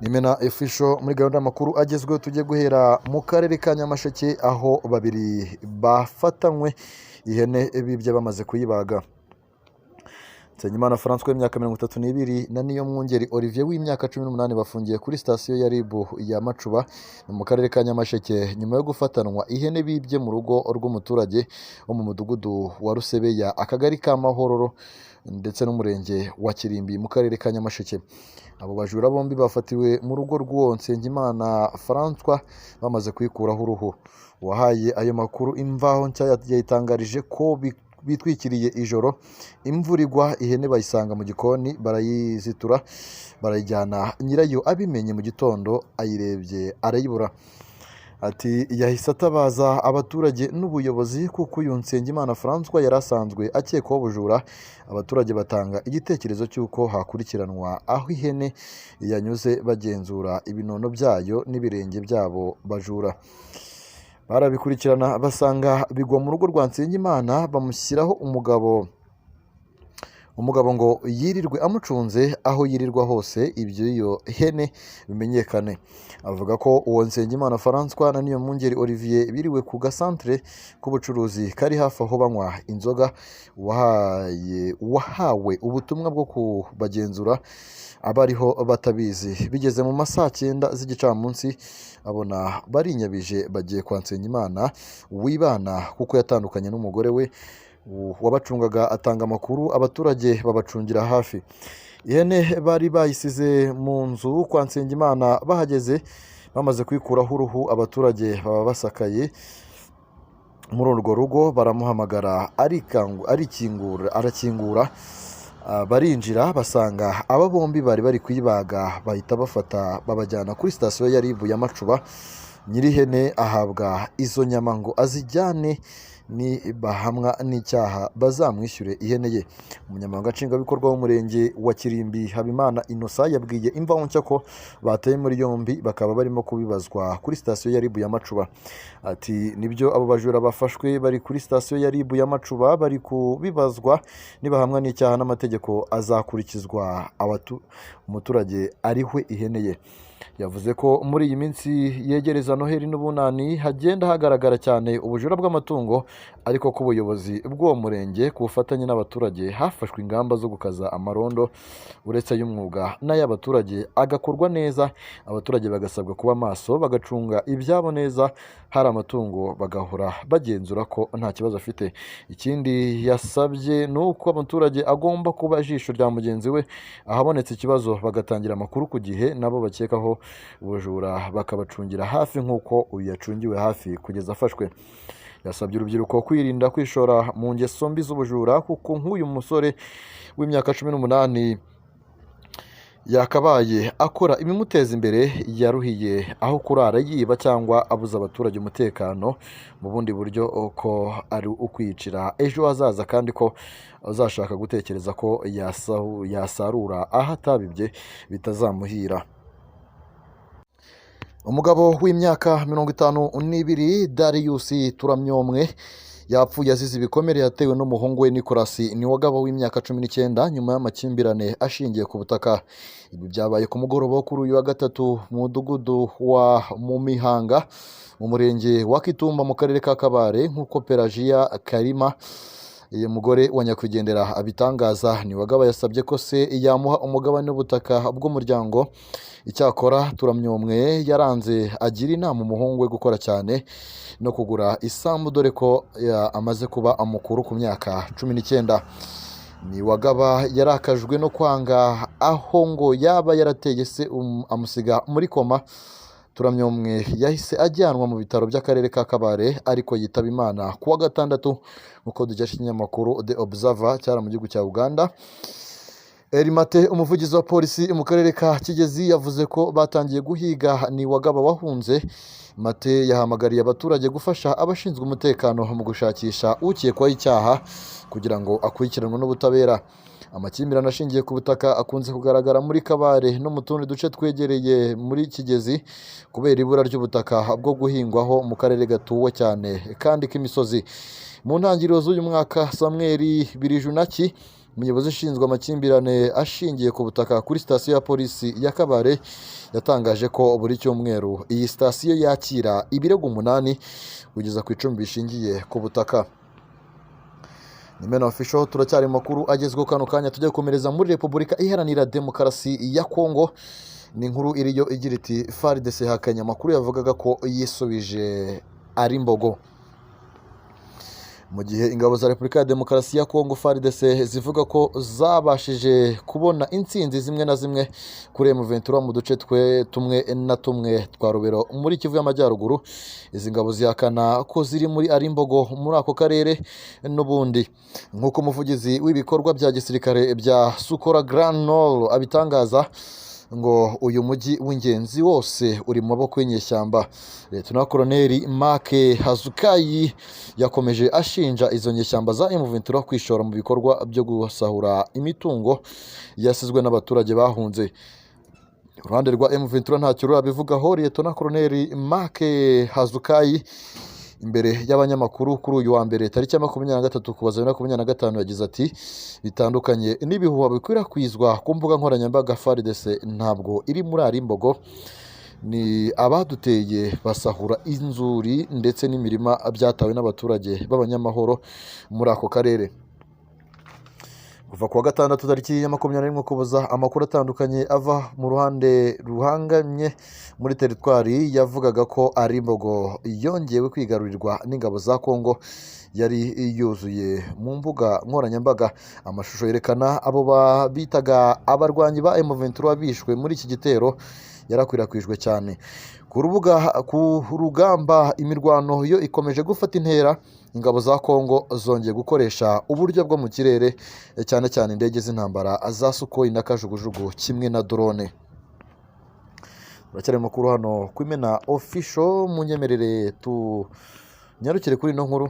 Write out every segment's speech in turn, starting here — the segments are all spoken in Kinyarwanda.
Nimena Official muri gahunda y'amakuru agezweho. Tujye guhera mu karere ka Nyamasheke, aho babiri bafatanywe ihene bibye bamaze kuyibaga. Nsengimana François w'imyaka 32 na Niyomwungeri Olivier w'imyaka 18 bafungiye kuri sitasiyo ya RIB ya Macuba ni mu karere ka Nyamasheke, nyuma yo gufatanwa ihene bibye mu rugo rw'umuturage wo mu mudugudu wa Rusebeya, akagari ka Mahororo ndetse n'umurenge wa Kirimbi mu karere ka Nyamasheke. Abo bajura bombi bafatiwe mu rugo rw'uwo Nsengimana François bamaze kuyikuraho uruhu. Uwahaye ayo makuru Imvaho Nshya yayitangarije ko bitwikiriye ijoro, imvura igwa, ihene bayisanga mu gikoni, barayizitura barayijyana, nyirayo abimenye mu gitondo ayirebye arayibura. Ati yahise atabaza abaturage n'ubuyobozi, kuko uyu Nsengimana François yari asanzwe akekwaho ubujura. Abaturage batanga igitekerezo cy'uko hakurikiranwa aho ihene yanyuze, bagenzura ibinono byayo n'ibirenge byabo bajura. Barabikurikirana basanga bigwa mu rugo rwa Nsengimana, bamushyiraho umugabo, umugabo ngo yirirwe amucunze, aho yirirwa hose iby'iyo hene bimenyekane. Avuga ko uwo Nsengimana François na Niyomwungeri Olivier biriwe ku gasantere k'ubucuruzi kari hafi aho banywa inzoga. Uwahawe ubutumwa bwo kubagenzura abariho batabizi. Bigeze mu ma saa cyenda z'igicamunsi abona barinyabije bagiye kwa Nsengimana wibana, kuko yatandukanye n'umugore we. Uwabacungaga atanga amakuru, abaturage babacungira hafi. Ihene bari bayisize mu nzu kwa Nsengimana. Bahageze bamaze kuyikuraho uruhu, abaturage baba basakaye muri urwo rugo, baramuhamagara arikingura, arakingura. Barinjira basanga aba bombi bari bari kuyibaga, bahita bafata babajyana kuri sitasiyo ya RIB ya Macuba. Nyir'ihene ahabwa izo nyama ngo azijyane, nibahamwa n'icyaha bazamwishyure ihene ye. Umunyamabanga Nshingwabikorwa w'umurenge wa Kirimbi, Habimana Innocent, yabwiye Imvaho Nshya ko bataye muri yombi, bakaba barimo kubibazwa kuri sitasiyo ya RIB ya Macuba. Ati nibyo, abo bajura bafashwe bari kuri sitasiyo ya RIB ya Macuba, bari kubibazwa. Nibahamwa n'icyaha n'amategeko azakurikizwa, umuturage arihwe ihene ye. Yavuze ko muri iyi minsi yegereza Noheli n'Ubunani hagenda hagaragara cyane ubujura bw'amatungo, ariko ko ubuyobozi bw'uwo murenge ku bufatanye n'abaturage hafashwe ingamba zo gukaza amarondo, uretse ay'umwuga n'ay'abaturage agakorwa neza. Abaturage bagasabwa kuba maso, bagacunga ibyabo neza, hari amatungo bagahora bagenzura ko nta kibazo afite. Ikindi yasabye ni uko umuturage agomba kuba ijisho rya mugenzi we, ahabonetse ikibazo bagatangira amakuru ku gihe, nabo bakekaho ubujura bakabacungira hafi nk'uko uyu yacungiwe hafi kugeza afashwe. Yasabye urubyiruko kwirinda kwishora mu ngeso mbi z'ubujura, kuko nk'uyu musore w'imyaka 18 yakabaye akora ibimuteza imbere, yaruhiye aho kurara yiba cyangwa abuza abaturage umutekano mu bundi buryo, ko ari ukwiyicira ejo hazaza, kandi ko azashaka gutekereza ko yasarura aho atabibye bitazamuhira. Umugabo w'imyaka 52, Darius Turamyomwe, yapfuye azize ibikomere yatewe n'umuhungu we Nicolas Niwagaba w'imyaka 19, nyuma y'amakimbirane ashingiye ku butaka. Ibi byabaye ku mugoroba wo kuri uyu wa gatatu mu mudugudu wa Mumihanga mu murenge wa Kitumba mu karere ka Kabare, nk'uko Pelagia Karima, uyu mugore wa nyakwigendera, abitangaza. Niwagaba yasabye ko se yamuha umugabane w'ubutaka bw'umuryango. Icyakora Turamyomwe yaranze, agira inama umuhungu we gukora cyane no kugura isambu, dore ko amaze kuba mukuru ku myaka 19. Niwagaba yarakajwe no kwanga aho ngo yaba yarateye se amusiga muri koma. Turamyomwe yahise ajyanwa mu bitaro by'akarere ka Kabare, ariko yitaba Imana ku wa gatandatu, nk'uko dukesha ikinyamakuru The Observer cyara mu gihugu cya Uganda. Erimate, umuvugizi wa polisi mu karere ka Kigezi, yavuze ko batangiye guhiga Niwagaba wahunze. Mate yahamagariye abaturage gufasha abashinzwe umutekano mu gushakisha ukekwaho icyaha kugira ngo akurikiranwe n'ubutabera. Amakimbirane ashingiye ku butaka akunze kugaragara muri Kabare no mu tundi duce twegereye muri Kigezi, kubera ibura ry'ubutaka bwo guhingwaho mu karere gatuwe cyane kandi k'imisozi. Mu ntangiriro z'uyu mwaka, Samuel Birijunaki Umuyobozi ushinzwe amakimbirane ashingiye ku butaka kuri sitasiyo ya polisi ya Kabare, yatangaje ko buri cyumweru iyi sitasiyo yakira ibirego 8 kugeza ku 10 bishingiye ku butaka. Ni Mena Official, turacyari mu makuru agezweho kano kanya. Tujya gukomereza muri Repubulika Iharanira Demokarasi ya Kongo. Ni inkuru iriyo igira iti: "FARDC hakanye amakuru yavugaga ko yisubije Arimbogo." Mu gihe ingabo za Repubulika ya Demokarasi ya Kongo, FARDC, zivuga ko zabashije kubona intsinzi zimwe na zimwe kuri M23 mu duce twe tumwe na tumwe twa Rubero muri Kivu y'Amajyaruguru, izi ngabo zihakana ko ziri muri Arimbogo muri ako karere n'ubundi. Nk'uko umuvugizi w'ibikorwa bya gisirikare bya Sokola Grand Nord abitangaza, ngo uyu mujyi w'ingenzi wose uri mu maboko y'inyeshyamba. Leta Koloneli Mark Hazukayi yakomeje ashinja izo nyeshyamba za M23 kwishora mu bikorwa byo gusahura imitungo yasizwe n'abaturage bahunze. Uruhande rwa M23 ntacyo rurabivugaho. Liyetona Koloneli Mark Hazukayi, imbere y'abanyamakuru kuri uyu wa mbere tariki ya 23 Ukuboza 2025, yagize ati: "Bitandukanye n'ibihuha bikwirakwizwa ku mbuga nkoranyambaga, FARDC ntabwo iri muri Arimbogo. Ni abaduteye basahura inzuri ndetse n'imirima byatawe n'abaturage b'abanyamahoro muri ako karere." Kuva ku wa gatandatu tariki ya 21 Ukuboza, amakuru atandukanye ava mu ruhande ruhanganye muri teritwari yavugaga ko Arimbogo yongewe kwigarurirwa n'ingabo za Kongo yari yuzuye mu mbuga nkoranyambaga. Amashusho yerekana abo bitaga abarwanyi ba M23 bishwe muri iki gitero yarakwirakwijwe cyane ku rubuga. Ku rugamba, imirwano yo ikomeje gufata intera. Ingabo za Kongo zongeye gukoresha uburyo bwo mu kirere, cyane cyane indege z'intambara za Sukhoi na kajugujugu kimwe na drone. Turacyari makuru hano ku Imena Official. Munyemerere tunyarukire kuri ino nkuru.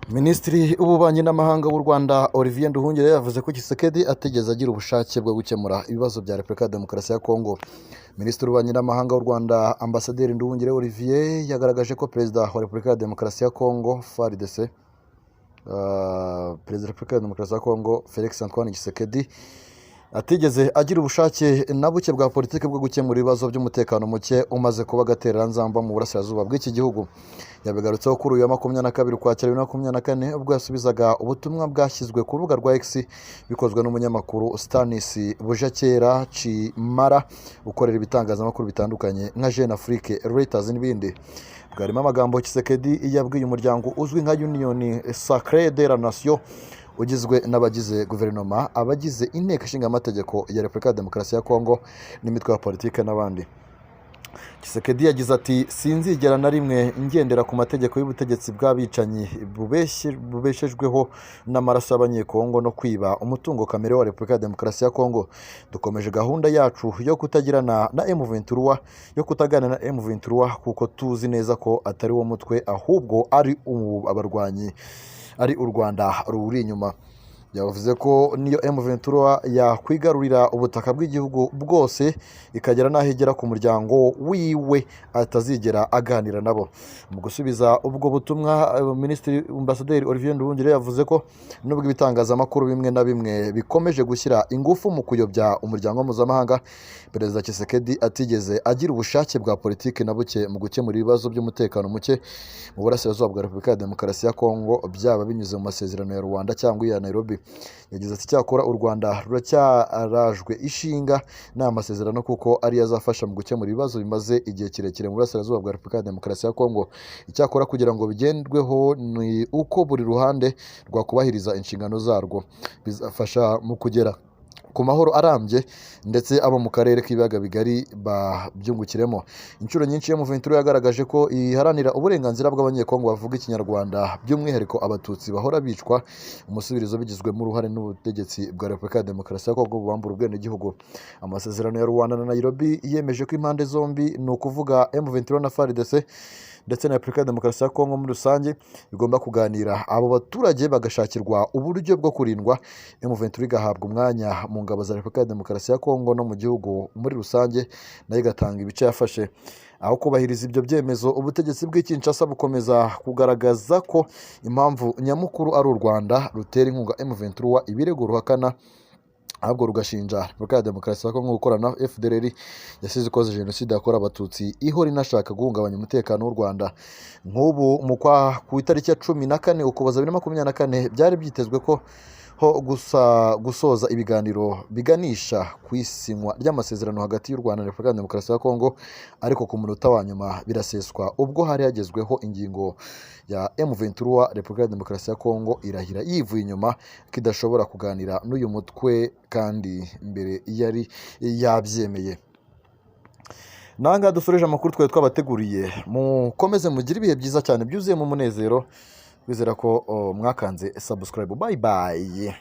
Minisitiri w'Ububanyi n'Amahanga w'u Rwanda, Olivier Nduhungirehe, yavuze ko Tshisekedi atigeze agira ubushake bwo gukemura ibibazo bya Repubulika ya Demokarasi ya Kongo. Minisitiri w'Ububanyi n'Amahanga w'u Rwanda, Ambasaderi Nduhungirehe Olivier, yagaragaje ko Perezida wa Repubulika ya Demokarasi ya Kongo FARDC, Perezida wa Repubulika ya Demokarasi ya Kongo Felix Antoine Tshisekedi atigeze agira ubushake na buke bwa politiki bwo gukemura ibibazo by'umutekano muke umaze kuba agatereranzamba mu burasirazuba bw'iki gihugu. Yabigarutseho kuri uyu wa 22 Ukwakira 2024, ubwo yasubizaga ubutumwa bwashyizwe ku rubuga rwa X bikozwe n'umunyamakuru Stanis Bujakera Chimara, ukorera ibitangazamakuru bitandukanye nka Jeune Afrique, Reuters n'ibindi. Bwarimo amagambo Tshisekedi yabwiye umuryango uzwi nka Union Sacrée de la Nation, ugizwe n'abagize guverinoma, abagize Inteko Ishinga Amategeko ya Repubulika ya Demokarasi ya Kongo n'imitwe ya politiki n'abandi. Tshisekedi yagize ati: "Sinzigera na rimwe ngendera ku mategeko y'ubutegetsi bw'abicanyi bubeshejweho n'amaraso y'Abanyekongo no kwiba umutungo kamere wa Repubulika ya Demokarasi ya Kongo. Dukomeje gahunda yacu yo kutagirana na M23, yo kutaganira na M23, kuko tuzi neza ko atari wo mutwe, ahubwo ari abarwanyi, ari u Rwanda ruri inyuma." Yavuze ko niyo M23 yakwigarurira ubutaka bw'igihugu bwose, ikagera n'aho igera ku muryango wiwe, atazigera aganira nabo. Mu gusubiza ubwo butumwa, Minisitiri Ambasaderi Olivier Nduhungirehe yavuze ko nubwo ibitangazamakuru bimwe na bimwe bikomeje gushyira ingufu mu kuyobya umuryango mpuzamahanga, Perezida Tshisekedi atigeze agira ubushake bwa politiki na buke mu gukemura ibibazo by'umutekano muke mu burasirazuba bwa Repubulika ya Demokarasi ya Kongo, byaba binyuze mu masezerano ya Luanda cyangwa iya Nairobi. Yagize ati: "Cyakora u Rwanda ruracyarajwe ishinga n'aya masezerano, kuko ariyo azafasha mu gukemura ibibazo bimaze igihe kirekire mu burasirazuba bwa Repubulika ya Demokarasi ya Kongo. Icyakora kugira ngo bigendweho ni uko buri ruhande rwakubahiriza inshingano zarwo, bizafasha mu kugera ku mahoro arambye, ndetse abo mu karere k'Ibiyaga Bigari babyungukiremo." Inshuro nyinshi M23 yagaragaje ko iharanira uburenganzira bw'Abanyekongo bavuga Ikinyarwanda, by'umwihariko Abatutsi bahora bicwa umusubirizo bigizwemo uruhare n'ubutegetsi bwa Repubulika ya Demokarasi ya Kongo bubambura ubwenegihugu. Amasezerano ya Luanda na Nairobi yemeje ko impande zombi, ni ukuvuga M23 na FARDC, ndetse na Repubulika ya Demokarasi ya Kongo muri rusange bigomba kuganira, abo baturage bagashakirwa uburyo bwo kurindwa, M23 igahabwa umwanya mu ngabo za Repubulika ya Demokarasi ya Kongo no mu gihugu muri rusange, nayo igatanga ibice yafashe. Aho kubahiriza ibyo byemezo, ubutegetsi bw'i Kinshasa bukomeza kugaragaza ko impamvu nyamukuru ari u Rwanda rutera inkunga M23, ibirego ruhakana, ahubwo rugashinja Repubulika ya Demokarasi ya Kongo gukorana na FDLR yasize ikoze jenoside yakorewe Abatutsi, ihora inashaka guhungabanya umutekano w'u Rwanda. Nk'ubu mu kwa ku itariki ya 14 Ukuboza 2024, byari byitezwe ko ho gusa gusoza ibiganiro biganisha ku isinywa ry'amasezerano hagati y'u Rwanda na Repubulika ya Demokarasi ya Kongo, ariko ku munota wa nyuma biraseswa ubwo hari hagezweho ingingo ya M23. Repubulika ya Demokarasi ya Kongo irahira yivuye inyuma ko idashobora kuganira n'uyu mutwe kandi mbere yari yabyemeye. Nanga dusoreje amakuru twari twabateguriye. Mukomeze mugire ibihe byiza cyane byuzuyemo umunezero. Twizera ko mwakanze subscribe. Bye bye.